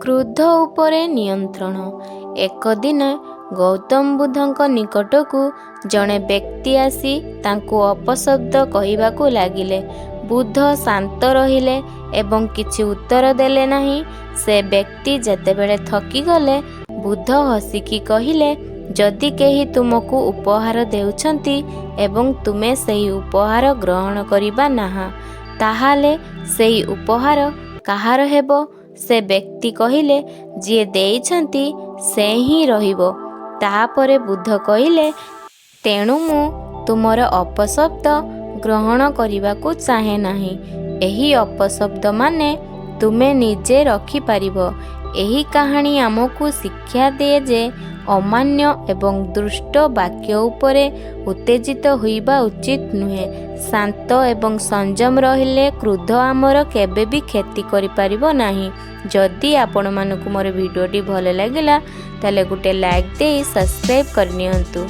କ୍ରୋଧ ଉପରେ ନିୟନ୍ତ୍ରଣ। ଏକ ଦିନ ଗୌତମ ବୁଦ୍ଧଙ୍କ ନିକଟକୁ ଜଣେ ବ୍ୟକ୍ତି ଆସି ତାଙ୍କୁ ଅପଶବ୍ଦ କହିବାକୁ ଲାଗିଲେ। ବୁଦ୍ଧ ଶାନ୍ତ ରହିଲେ ଏବଂ କିଛି ଉତ୍ତର ଦେଲେ ନାହିଁ। ସେ ବ୍ୟକ୍ତି ଯେତେବେଳେ ଥକିଗଲେ, ବୁଦ୍ଧ ହସିକି କହିଲେ, ଯଦି କେହି ତୁମକୁ ଉପହାର ଦେଉଛନ୍ତି ଏବଂ ତୁମେ ସେହି ଉପହାର ଗ୍ରହଣ କରିବା ନାହଁ, ତାହେଲେ ସେହି ଉପହାର କାହାର ହେବ? ସେ ବ୍ୟକ୍ତି କହିଲେ, ଯିଏ ଦେଇଛନ୍ତି ସେ ହିଁ ରହିବ। ତାପରେ ବୁଦ୍ଧ କହିଲେ, ତେଣୁ ମୁଁ ତୁମର ଅପଶବ୍ଦ ଗ୍ରହଣ କରିବାକୁ ଚାହେଁ ନାହିଁ। ଏହି ଅପଶବ୍ଦମାନେ ତୁମେ ନିଜେ ରଖିପାରିବ। ଏହି କାହାଣୀ ଆମକୁ ଶିକ୍ଷା ଦିଏ ଯେ ଅମାନ୍ୟ ଏବଂ ଦୁଷ୍ଟ ବାକ୍ୟ ଉପରେ ଉତ୍ତେଜିତ ହୋଇବା ଉଚିତ ନୁହେଁ। ଶାନ୍ତ ଏବଂ ସଂଯମ ରହିଲେ କ୍ରୋଧ ଆମର କେବେ ବି କ୍ଷତି କରିପାରିବ ନାହିଁ। ଯଦି ଆପଣମାନଙ୍କୁ ମୋର ଭିଡ଼ିଓଟି ଭଲ ଲାଗିଲା, ତାହେଲେ ଗୋଟେ ଲାଇକ୍ ଦେଇ ସବସ୍କ୍ରାଇବ୍ କରିନିଅନ୍ତୁ।